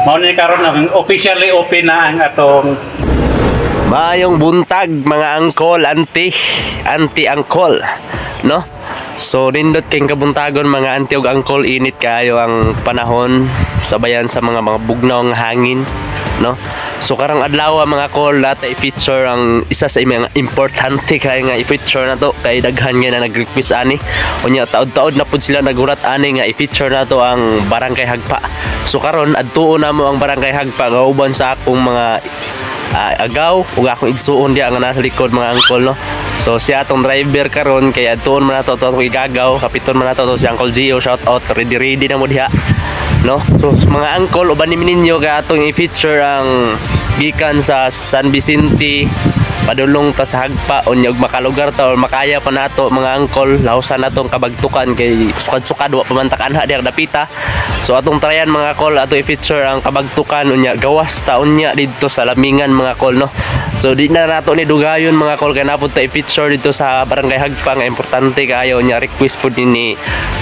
Mao ni karon ang officially open na ang atong Maayong buntag, mga angkol, auntie, auntie angkol, no? So nindot kayong kabuntagon, mga auntie ug angkol, init kaayo ang panahon sabayan sa mga bugnaw nga hangin, no? So karong adlaw, mga kol, nata i-feature ang isa sa mga importante kay nga i-feature na to kay daghan nga na nag-request ani. Unya taod-taod na pud sila nagurat ani nga i-feature na to ang Barangay Hagpa. So karon adtuon namo ang Barangay Hagpa nga uban sa akong mga agaw ug akong igsuon diya nga nasa likod, mga angkol, no? So siya atong driver karon kay adtuon man nato atong igagaw, kapiton man nato to si Uncle Gio. Shout out, ready ready na mo diha, no? So mga angkol, uban ni ninyo kay atong i-feature ang gikan sa San Vicente padulong ta sa Hagpa. Unya ug makalugar ta or makaya pa nato, mga angkol, lausan natong kabagtukan kay sukad-sukad wa pa man ta kanha diha dapita. So atong tryan, mga kol, ato i-feature ang kabagtukan, unya gawas ta unya didto sa Lamingan, mga kol, no? So di na nato ni dugayon, mga kol, kay napud ta i-feature dito sa Barangay Hagpa nga importante kaayo, unya request pud ni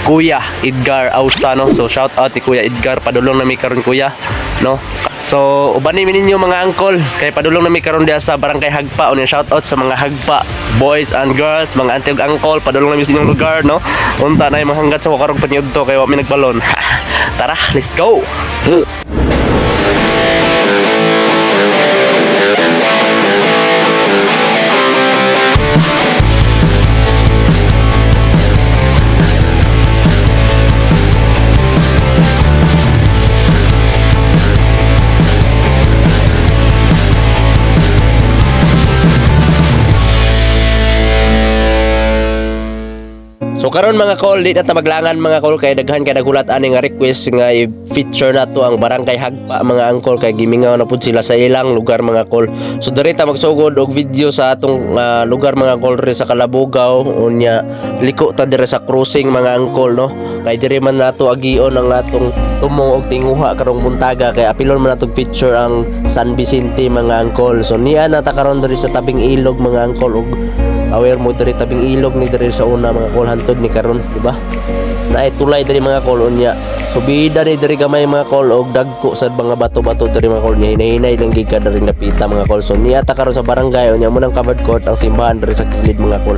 Kuya Edgar Ausa, no? So shout out ni Kuya Edgar, padulong na mi karon, kuya, no? So, ubani mi ninyo, mga angkol, kay padulong na mi karon diha sa Barangay Hagpa. Unya shout out sa mga Hagpa boys and girls, mga auntie ug angkol, padulong na mi sa inyong lugar, no? Unta na yung mga hanggat sa karong panyudto kay wa mi nagbalon. Tara, let's go. So karon, mga kol, di na ta maglangan, mga kol, kay daghan kay nagulat ani nga request nga i-feature nato ang Barangay Hagpa, mga angkol, kay gimingaw na pud sila sa ilang lugar, mga kol. So diri ta magsugod og video sa atong lugar, mga kol, diri sa Kalabugaw. Unya liko ta diri sa crossing, mga angkol, no? Kay diri man nato agion ang atong tumong og tinguha karong buntaga kay apilon man natong feature ang San Vicente, mga angkol. So niya na ta karon diri sa tabing ilog, mga angkol, og aware mo diri tabing ilog ni diri sa una, mga kol, hantod ni karon, di ba? Naay tulay diri, mga kol. Unya subida ni diri gamay, mga kol, og dagko sa mga bato-bato diri, mga kol. Nya hinahinay lang gid ka diri napita, mga kol. So niya ta karon sa barangay. Unya mo nang covered court ang simbahan diri sa kilid, mga kol.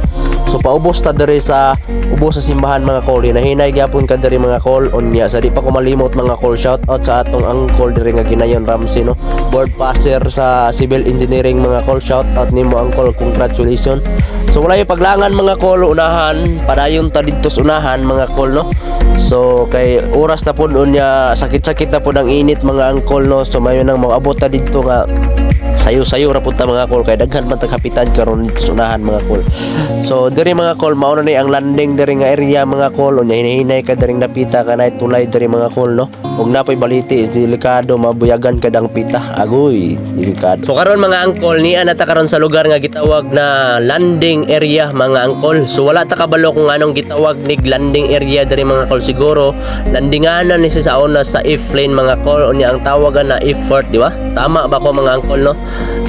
So paubos ta diri sa ubos sa simbahan, mga kol. Hinahinay gyapon ka diri, mga kol. Unya sa di pa ko malimot, mga kol, shout out sa atong angkol diri nga ginayon Ramsey, no? Board passer sa civil engineering, mga kol. Shout out nimo, angkol, congratulations. So wala yung paglangan, mga kol, unahan, padayon ta didto sa unahan, mga kol, no? So kay oras na pud, unya sakit-sakit na pud ang init, mga angkol, no? So mayo nang moabot ta didto nga sayo-sayo ra pud ta, mga kol, kay daghan man taghapitan karon dito sa unahan, mga kol. So diri, mga kol, mao na ni ang landing diri nga area, mga kol. Unya hinahinay ka diri napita kanay tulay diri, mga kol, no? Ug napoy baliti, delikado mabuyagan ka dang pita. Agoy, delikado. So karon, mga angkol, niya na ta karon sa lugar nga gitawag na landing area, mga angkol. So wala ta kabalo kung anong gitawag nig landing area diri, mga kol. Siguro landinganan ni siya sa una sa F-plane, mga kol. Unya ang tawagan na F-fort, di ba? Tama ba ko, mga angkol, no?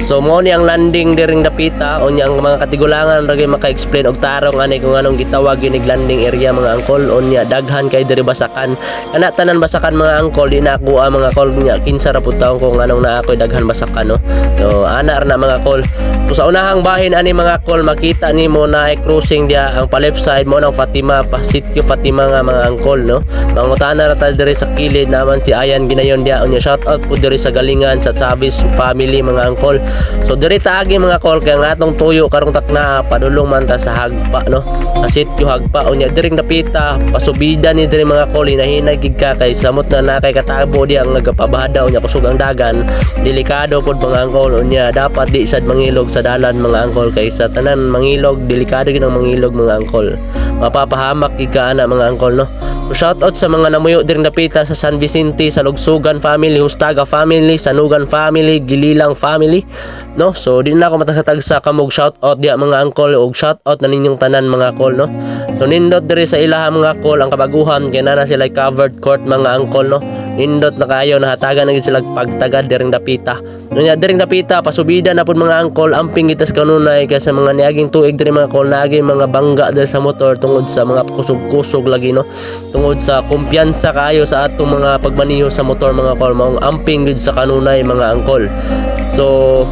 So mo ni ang landing diring dapita. Unya ang mga katigulangan ra gyud maka-explain og tarong ani kung anong gitawag ginig landing area, mga angkol. Unya daghan kay diri basakan. Kana tanan basakan, mga angkol, di na ako mga kol nya kinsa ra pud taon kung anong naa koy daghan basakan, no? So ana ra na, mga kol. So sa unahang bahin ani, mga kol, makita nimo na ay crossing diya ang pa left side mo ng Fatima pa Sitio Fatima nga, mga angkol, no? Mangutana ra ta diri sa kilid naman si Ayan ginayon diya. Unya shout out po diri sa Galingan sa Chavez family, mga angkol. So diri taagi, mga kol, kay ang atong tuyo karong takna padulong man ta sa Hagpa, no? Sa Sitio Hagpa. Unya diring napita pasubida ni diri, mga kol, hinahinay gid ka kay samot na na kay katabo diya ang nagapabahada. Unya kusog ang dagan, delikado pod, mga angkol. Unya dapat di sad mangilog sa dalan, mga angkol, kay sa tanan mangilog, delikado gid ang mangilog, mga angkol, mapapahamak gid ka ana, mga angkol, no? So, shout out sa mga namuyo diring dapita sa San Vicente, sa Lugsugan family, Hustaga family, Sanugan family, Gililang family, no? So di na ako matagsa-tagsa kamog shout out diya, mga angkol, og shout out na ninyong tanan, mga kol. angkol, no? So nindot diri sa ilaha, mga kol, ang kabaguhan kay naa na sila covered court, mga angkol, no? Nindot na kayo, nahatagan na gid sila pagtagad diring dapita. Unya diring dapita pasubida na pud, mga angkol, amping gitas kanunay kay sa mga niaging tuig diri, mga kol, naagi mga bangga diri sa motor tungod sa mga kusog-kusog lagi, no? Tungod sa kumpiyansa kayo sa atong mga pagmaniho sa motor, mga kol, maong amping gid sa kanunay, mga angkol. So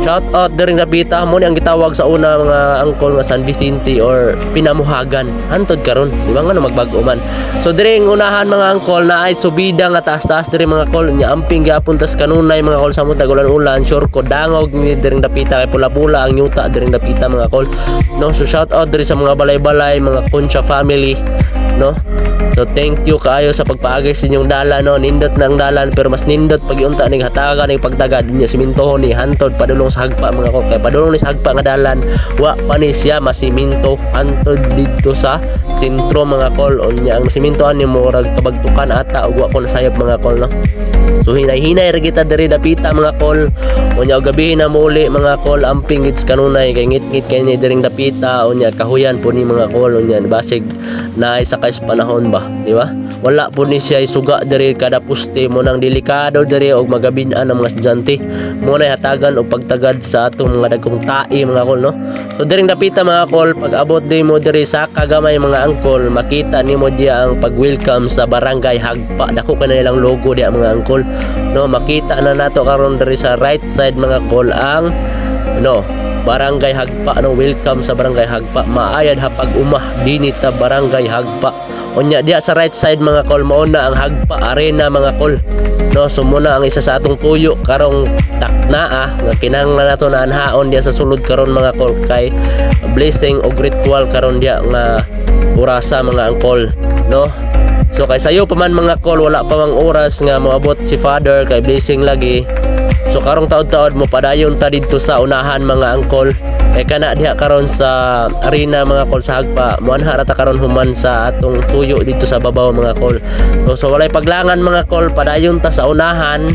shout out diring dapita. Mo ni ang gitawag sa una, mga angkol, nga San Vicente or Pinamuhagan. Hantod karon, di ba nga no magbag-o man? So diring unahan, mga angkol, na ay subida nga taas-taas diri, mga kol. Nya amping gyapon tas kanunay, mga kol, sa tag ulan-ulan, sure ko dangog ni diring dapita kay pula-pula ang yuta diring dapita, mga kol, no? So shout out diri sa mga balay-balay, mga Concha family, no? So thank you kaayo sa pagpaagay sa inyong dalan, no? Nindot na ang dalan pero mas nindot pag iunta ning hatagan ning pagtagad niya simintohon ni hantod padulong sa Hagpa, mga kol, kay padulong ni sa Hagpa nga dalan wa pa ni siya masiminto hantod didto sa sentro, mga kol. Unya ang simintoan ni murag kabagtukan ata ug wa ko nasayop, mga kol, no? So hinay-hinay ra kita diri dapita, mga kol. Unya og gabihin na muli, mga kol, amping gid kanunay kay ngit-ngit kay ni diring dapita. Unya kahuyan po ni, mga kol. Unya basig naay sakay sa panahon ba, di ba? Wala po ni siya suga diri kada puste mo nang delikado diri og magabin-an ang mga estudyante. Mo na hatagan og pagtagad sa atong mga dagkong tae, mga kol, no? So diring dapita, mga kol, pag abot di mo diri sa kagamay, mga angkol, makita nimo diya ang pag-welcome sa Barangay Hagpa. Dako ka na nilang logo diya, mga angkol. No, makita na nato karon diri sa right side, mga kol, ang no Barangay Hagpa, no? Welcome sa Barangay Hagpa. Maayad hapag umah dinhi ta Barangay Hagpa. Unya diya sa right side, mga kol, mao na ang Hagpa Arena, mga kol, no? So muna ang isa sa atong tuyo karong taknaa nga kinahanglan nato na anhaon diya sa sulod karon, mga kol, kay blessing og ritual karon diya nga orasa, mga angkol, no? So kay sayo pa man, mga kol, wala pa mang oras nga moabot si Father kay blessing lagi. So karong taod-taod mo padayon ta didto sa unahan, mga angkol. Kay kana diha karon sa arena, mga kol, sa Hagpa, moanha ra ta karon human sa atong tuyo dito sa babaw, mga kol. So walay paglangan, mga kol, padayon ta sa unahan.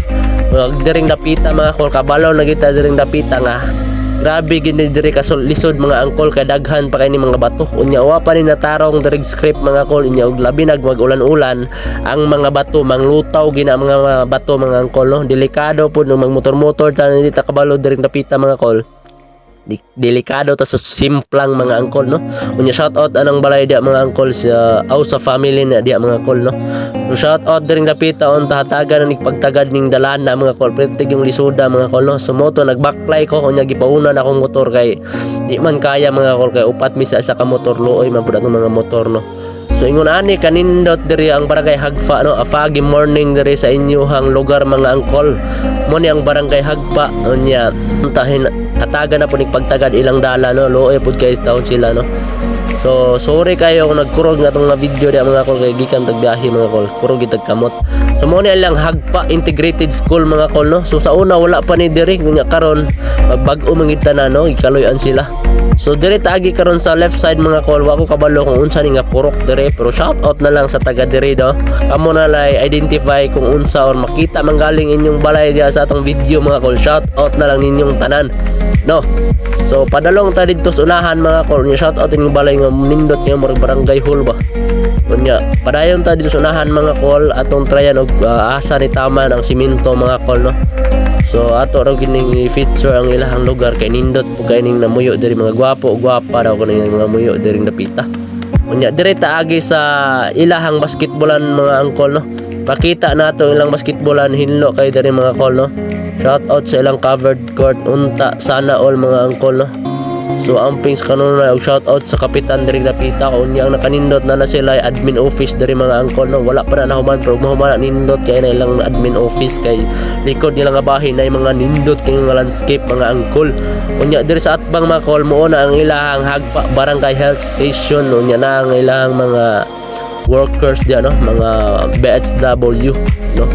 Diring dapita, mga kol, kabalo na kita diring dapita nga grabe gini diri ka lisod, mga angkol, kay daghan pa kay ni mga bato. Unya wa pa ni natarong diri script, mga kol. Unya og labi nag mag-ulan-ulan ang mga bato manglutaw gina mga bato, mga angkol, no? Delikado pud nung magmotor-motor ta, hindi ta kabalo diring dapita, mga kol. Delikado ta sa simplang, mga angkol, no? Unya shout out anang balay diya, mga angkol, sa aw sa family na diya, mga kol, no? So shout out diring dapita on tahatagan na pagtagad ning dalan na, mga kol, pertig yung lisuda, mga kol, no? So moto nagbaklay ko. Unya gipauna na akong motor kay di man kaya, mga kol, kay upat mi sa isa ka motor, luoy man pud atong mga motor, no? So ingon ani kanindot diri ang Barangay Hagpa, no? A foggy morning diri sa inyuhang lugar, mga angkol. Mo ni ang Barangay Hagpa. Unya tahin hatagan na po ning pagtagad ilang dala, no? Luoy pud kay taon sila, no? So sorry kayo kung nagkurog nga atong nga video diya, mga kol, kay gikan tag biyahe, mga kol. Kurog gid tag kamot. So mo ni ilang Hagpa Integrated School, mga kol, no? So sa una wala pa ni diri, unya karon magbag-o man gid tanan, no? Gikaloy-an sila. So dire taagi karon sa left side, mga kol, wa ko kabalo kung unsa ni nga purok dire pero shout out na lang sa taga dire, no? Kamo na lay identify kung unsa or makita man galing inyong balay diya sa atong video, mga kol. Shout out na lang ninyong tanan. No. So padalong ta didto sa unahan, mga kol. Nya shout out inyong balay nga nindot nga murag barangay hall ba. Unya padayon ta dito sa unahan, mga kol, atong tryan og asa ni taman ang simento, mga kol, no? So ato raw gining i-feature ang ilahang lugar kay nindot po kay ning namuyo diri, mga gwapo ug gwapa daw kuno mga muyo diring dapita. Unya dire taagi sa ilahang basketballan, mga angkol, no? Pakita nato ilang basketballan, hinlo kay diri, mga kol, no? Shout out sa ilang covered court unta, sana all, mga angkol, no? So amping sa kanunay og shout out sa kapitan diri dapita. Unya ang nakanindot na na sila ay admin office diri, mga angkol, no? Wala pa na nahuman pero mahuman na nindot kay na ilang admin office kay likod nila nga bahin na mga nindot kay nga landscape, mga angkol. Unya diri sa atbang, mga kol, mo na ang ilahang Hagpa Barangay Health Station. Unya na ang ilahang mga workers diyan, no? Mga BHW, no?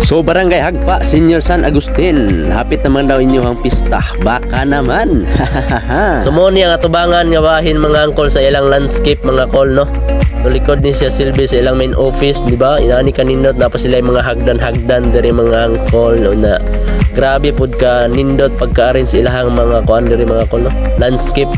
So Barangay Hagpa, Senior San Agustin, hapit naman daw inyo ang pista. Baka naman. So mo ni ang atubangan nga bahin, mga angkol, sa ilang landscape, mga kol, no? So likod ni siya silbi sa ilang main office, di ba? Inani kanindot na pa sila yung mga hagdan-hagdan diri, mga angkol, no, na grabe pud ka nindot pagka-arrange sa ilahang mga kuan diri, mga kol, no? Landscape.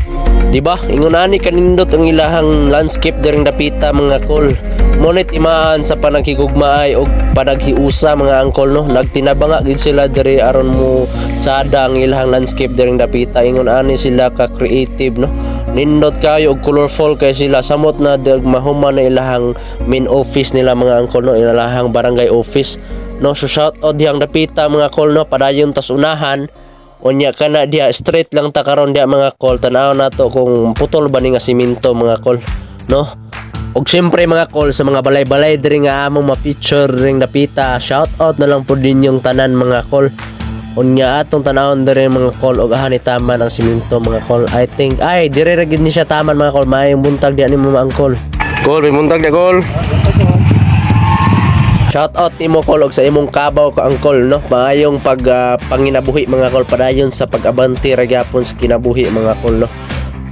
Di ba? Ingon ani kanindot ang ilahang landscape diring dapita, mga kol. Ngunit imaan sa panaghigugmaay og panaghiusa, mga angkol, no. Nagtinabanga gid sila diri aron mo tsada ang ilahang landscape diring dapita. Ingon ani sila ka creative, no. Nindot kayo og colorful kay sila samot na dag mahuman na ilahang main office nila, mga angkol, no, ilahang barangay office, no. So shout out dihang dapita, mga kol, no. Padayon tas unahan. Unya kana diha, straight lang ta karon diha, mga kol. Tan-aw nato kung putol ba ni nga simento, mga kol, no. Og siyempre, mga kol, sa mga balay-balay diri nga among ma-feature ring dapita, shout out na lang po din yung tanan, mga kol. Unya atong tanawon diri, mga kol, og aha ni taman ang simento, mga kol. I think ay dire ra gid ni siya taman, mga kol. Maayong buntag diha nimo, mga angkol. Kol, may buntag na, kol. Shout out nimo, kol, og sa imong kabaw ka, angkol, no. Maayong pag panginabuhi, mga kol, padayon sa pag-abante ra gyapon sa kinabuhi, mga kol, no.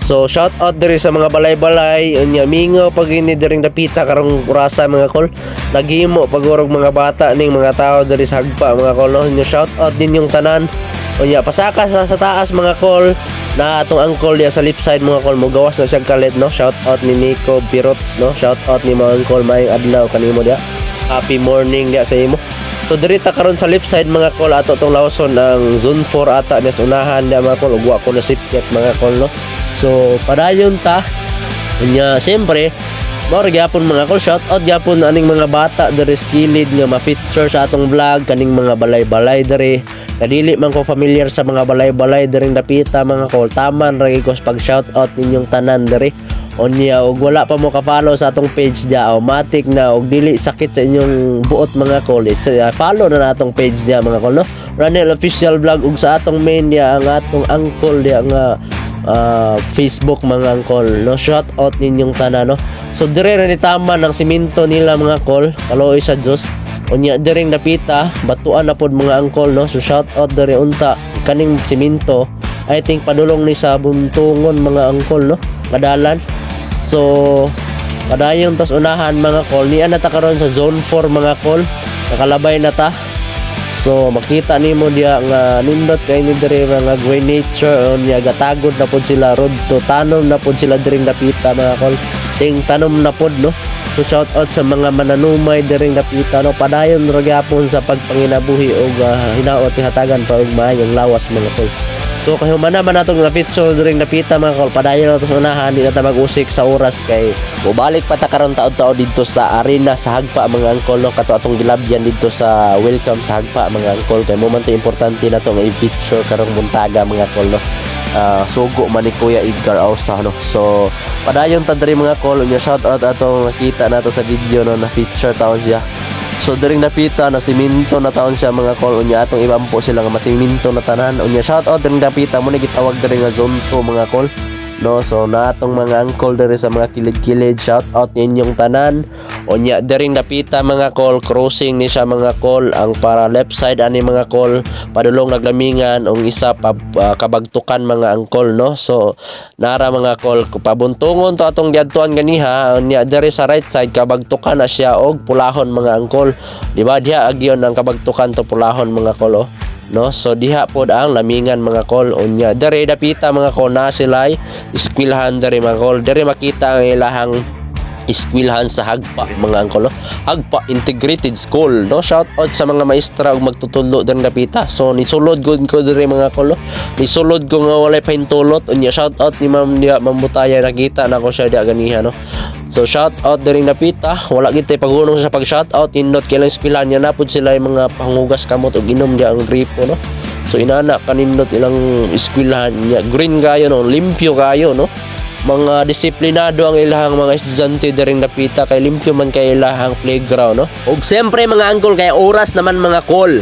So shout out diri sa mga balay-balay. Unya mingaw pag ini diring dapita karong orasa, mga kol. Naghimo pagurog mga bata ning mga tao diri sa Hagpa, mga kol, no. Unya shout out din yung tanan. Unya pasaka sa taas, mga kol, na atong angkol diya sa left side, mga kol, mo gawas na siya kalit, no. Shout out ni Nico Pirot, no. Shout out ni mga angkol, maayong adlaw kanimo diya. Happy morning diya sa imo. So diri ta karon sa left side, mga kol, ato tong lawson ang zone 4 ata niya sa unahan diya, mga kol, ug wa ko na sipyat, mga kol, no. So padayon ta. Unya siyempre mao ra gyapon, mga kol, shout out gyapon aning mga bata diri sa kilid nga ma-feature sa atong vlog, kaning mga balay-balay diri. Kadili man ko familiar sa mga balay-balay diri dapita, mga kol. Taman ra gyud ko sa pag shout out ninyong tanan diri. Unya og wala pa mo ka-follow sa atong page diya, automatic na og dili sakit sa inyong buot, mga kol, is follow na atong page diya, mga kol, no. Ranel Official Vlog ug sa atong main diya ang atong angkol diya nga Facebook, mga angkol, no. Shout out ninyong tanan, no. So dire ra ni tama ng simento nila, mga kol, kaluoy sa Dios. Unya diring dapita batuan na pod, mga angkol, no. So shout out diri unta kaning simento. I think padulong ni sa Buntungon, mga angkol, no, kadalan. So padayon tas unahan, mga kol. Niya na ta karon sa zone 4, mga kol, nakalabay na ta. So makita nimo diya nga nindot kay ni diri mga green nature. Unya gatagod na pod sila road to tanom na pod sila diring dapita, mga kol. Ting tanom na pod, no. So shout out sa mga mananumay diring dapita, no. Padayon ra gyapon sa pagpanginabuhi og hinaot hatagan pa og maayong lawas, mga kol. So kay human naman natong na-feature diring dapita, mga kol, padayon na to sa unahan, di na ta mag-usik sa oras kay mobalik pa ta karon taod-taod dito sa arena sa Hagpa, mga angkol, no, kato atong gilabyan dito sa welcome sa Hagpa, mga angkol, kay mo man to importante na to nga i-feature karong buntaga, mga kol, no. Sugo man ni Kuya Edgar Ausa, no. So padayon ta diri, mga kol. Unya shout out atong nakita nato sa video, no, na feature taon siya. So diring dapita na siminto na taon siya, mga kol. Unya atong ibampo sila nga masiminto na tanan. Unya shout out diring dapita mo ni gitawag diri nga zone 2, mga kol, no. So natong mga angkol diri sa mga kilid-kilid, shout out ninyong tanan. Unya diring dapita, mga kol, crossing ni siya, mga kol, ang para left side ani, mga kol, padulong naglamingan ug isa pa kabagtukan, mga angkol, no. So nara, mga kol, pabuntungon to atong giadtuan ganiha. Unya diri sa right side kabagtukan na siya og Pulahon, mga angkol, di ba? Diha agyon ang kabagtukan to Pulahon, mga kol, oh, no. So diha pod ang lamingan, mga kol. Unya diri dapita, mga kol, na sila'y eskwelahan diri, mga kol. Diri makita ang ilahang eskwelahan sa Hagpa, mga angkol, no? Hagpa Integrated School, no. Shout out sa mga maestra ug magtutudlo diri dapita. So nisulod gud ko diri, mga kol, no? Nisulod ko nga walay pahintulot. Unya shout out ni ma'am diya, Ma'am Butaya, nakita na ko siya diya ganiha, no. So shout out diri dapita. Wala gid tay paghunong sa pag shout out. Nindot kay ilang eskwelahan niya na pud sila yung mga panghugas kamot ug inom diya ang gripo, no. So inana kanindot ilang eskwelahan niya, green kayo, no, limpyo kayo, no. Mga disiplinado ang ilahang mga estudyante diring dapita kay limpyo man kay ilahang playground, no. Og siyempre, mga angkol, kay oras naman, mga kol.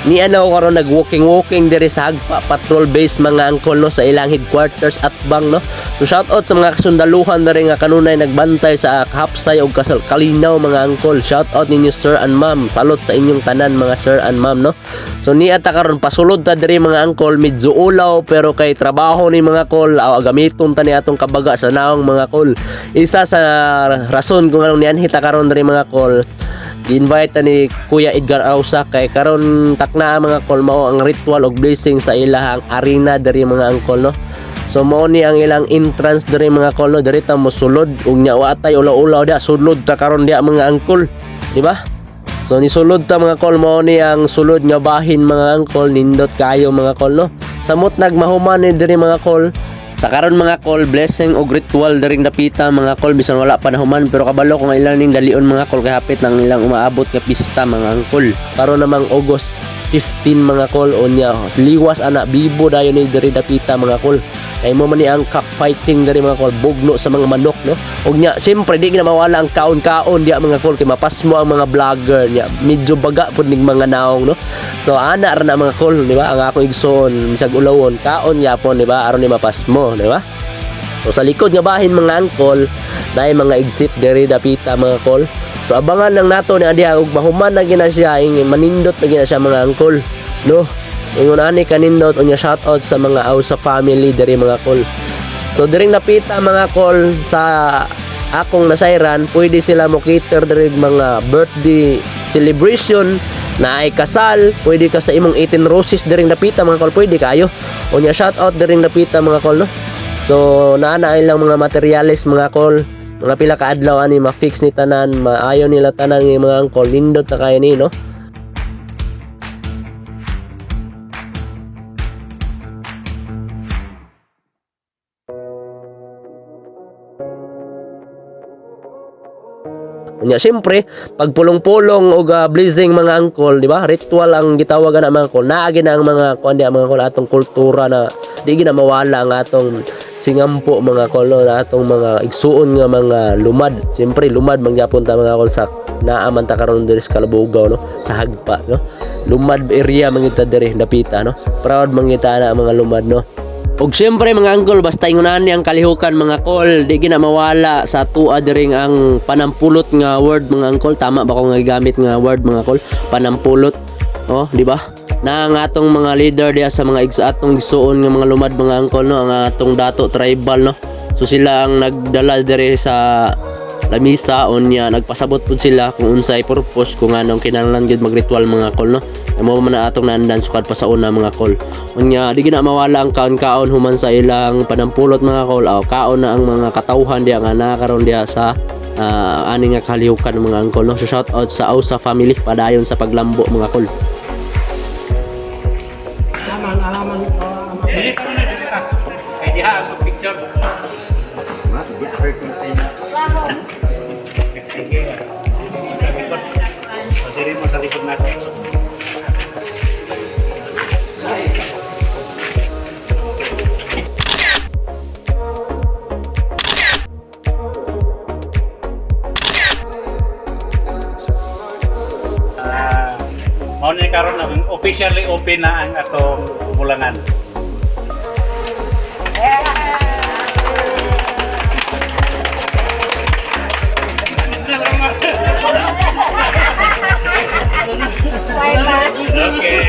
Ni ano karon nag-walking walking diri sa Hagpa Patrol Base, mga angkol, no, sa ilang headquarters at bang, no. So shout out sa mga kasundaluhan diri nga kanunay nagbantay sa hapsay og kasal kalinaw, mga angkol. Shout out ninyo, sir and ma'am. Salot sa inyong tanan, mga sir and ma'am, no. So niya ta karon pasulod ta diri, mga angkol, medyo ulaw pero kay trabaho ni, mga kol, aw, gamiton ta ni atong kabaga sa naong, mga kol. Isa sa rason kung anong nianhi ta karon diri, mga kol, gi-invite ta ni Kuya Edgar Ausa kay karon takna, mga kol, mao ang ritual og blessing sa ilahang arena diri, mga angkol, no. So mao ni ang ilang entrance diri, mga kol, no. Diri ta mosulod ug nya wa tay ulaw-ulaw dia, sulod ta karon dia, mga angkol. Di ba? So nisulod ta, mga kol, mao ni ang sulod nga bahin, mga angkol, nindot kayo, mga kol, no. Samot nagmahuman ni diri, mga kol. Sa karon, mga kol, blessing og ritual diring dapita, mga kol, bisan wala pa nahuman pero kabalo kung ilang ning dalion, mga kol, kay hapit nang ilang umaabot nga pista, mga angkol. Karon namang August 15, mga kol, unya liwas ana bibo dayon ni diri dapita, mga kol. Kay mo man ni ang cockfighting diri, mga kol, bugno sa mga manok, no. Ug nya siyempre di na mawala ang kaon-kaon diya, mga kol, kay mapasmo ang mga vlogger niya. Medyo baga pud ning mga naong, no. So ana ra na, mga kol, di ba? Ang ako igsoon bisag ulawon, kaon yapon, di ba? Aron ni mapasmo, di ba? So sa likod nga bahin, mga angkol, naay mga exit diri dapita, mga kol. So abangan lang nato ni adiha ug mahuman na gina siya ing manindot na gina siya, mga angkol, no. Ingon ani kanindot. Unya shout out sa mga Ausa family diri, mga kol. So diring napita, mga kol, sa akong nasayran, pwede sila mo cater diri mga birthday celebration na ay kasal, pwede ka sa imong 18 roses diring napita, mga kol, pwede kayo. Unya shout out diring napita, mga kol, no. So naa na ilang mga materyales, mga kol. Mga pila ka adlaw ani ma-fix ni tanan, maayo nila tanan ng mga angkol, nindot na kayo ni, no. Unya siyempre, pag pulong-pulong og blessing, mga angkol, di ba? Ritual ang gitawagan na, mga angkol. Naagi na ang mga kuan di mga angkol, atong kultura na di gina mawala ang atong singampo, mga kol, no? Na atong mga igsuon nga mga lumad. Siyempre lumad man gyapon ta, mga kol, sa naaman ta karon diri sa Kalabugaw, no, sa Hagpa, no. Lumad area man kita diri napita, no. Proud man kita na mga lumad, no. Og siyempre, mga angkol, basta ingunan ang kalihukan, mga kol, di gina mawala sa tua diring ang panampulot nga word, mga angkol. Tama ba ko nga gigamit nga word, mga kol? Panampulot. Oh, di ba? Na ang atong mga leader diya sa mga atong igsuon nga mga lumad, mga angkol, no, ang atong dato tribal, no. So sila ang nagdala diri sa lamisa. Unya nagpasabot pud sila kung unsay purpose, kung anong kinahanglan gyud magritual, mga kol, no. Kay mao man na atong naandan sukad pa sa una, mga kol. Unya di gina mawala ang kaon-kaon human sa ilang panampulot, mga kol. Aw, kaon na ang mga katawhan diya nga nakaron diya sa ani nga kalihukan, mga angkol, no. So shout out sa Ausa family, padayon sa paglambo, mga kol. Dili pa na dili ka. Kay diha ang picture. Sige. Sa likod. O, diri mo sa likod natin. Ah, mao ni karon ang officially open na ang atong bulangan. Okay.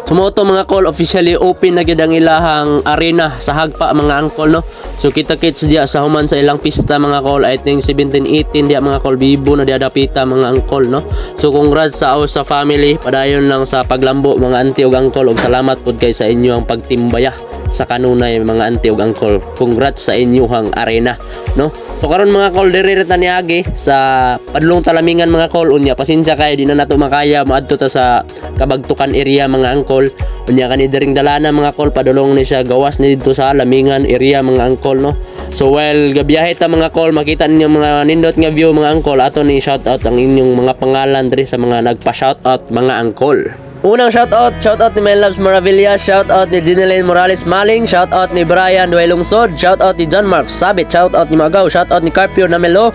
So mao to, mga kol, officially open na gid ang ilahang arena sa Hagpa, mga angkol, no. So kita kits diya sa human sa ilang pista, mga kol, I think 17 18 diya, mga kol, bibo na diya dapita, mga angkol, no. So congrats sa sa family, padayon lang sa paglambo, mga auntie ug angkol, ug salamat pud kay sa inyo ang pagtimbaya sa kanunay, mga auntie ug angkol. Congrats sa inyuhang arena, no. So karon, mga kol, diri ra ta niagi sa padlong talamingan, mga kol. Unya pasensya kay di na nato makaya moadto ta sa Kabagtukan area, mga angkol. Unya kani diring dalana, mga kol, padulong ni siya gawas ni dito sa Lamingan area, mga angkol, no. So while gabiyahe ta, mga kol, makita ninyo mga nindot nga view, mga angkol. Ato ni shout out ang inyong mga pangalan diri sa mga nagpa-shout out, mga angkol. Unang shoutout, shoutout ni My Loves Maravilla, shoutout ni Gineline Morales Maling, shoutout ni Brian Duelungsod, shoutout ni John Mark Sabit, shoutout ni Magaw, shoutout ni Carpio Namelo,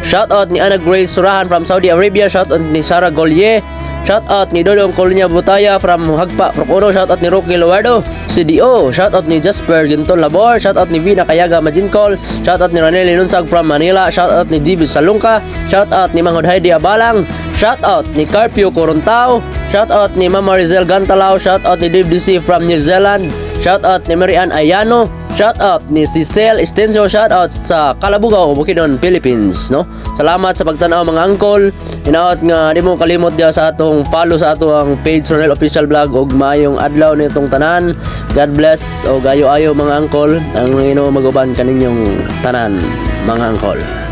shoutout ni Ana Grace Surahan from Saudi Arabia, shoutout ni Sarah Golye, shoutout ni Dodong Colonia Butaya from Hagpa, Procuno, shoutout ni Rocky Luardo, CDO, shoutout ni Jasper Ginton Labor, shoutout ni Vina Kayaga Majincol, shoutout ni Ranel Linunsag from Manila, shoutout ni Jivis Salungka, shoutout ni Manghod Heidi Abalang, shoutout ni Carpio Corontao, shoutout ni Mama Rizel Gantalao, shoutout ni Dave DC from New Zealand, shoutout ni Marian Ayano, Shout out ni Cecil Estencio, shout out sa Calabugao, Bukidnon, Philippines, no? Salamat sa pagtan-aw, mga angkol. Hinaot nga di mo kalimot diya sa atong follow sa atong page, Ronel Official Vlog, ug maayong adlaw nitong tanan. God bless og ayo-ayo, mga angkol. Ang Ginoo maguban kaninyong tanan, mga angkol.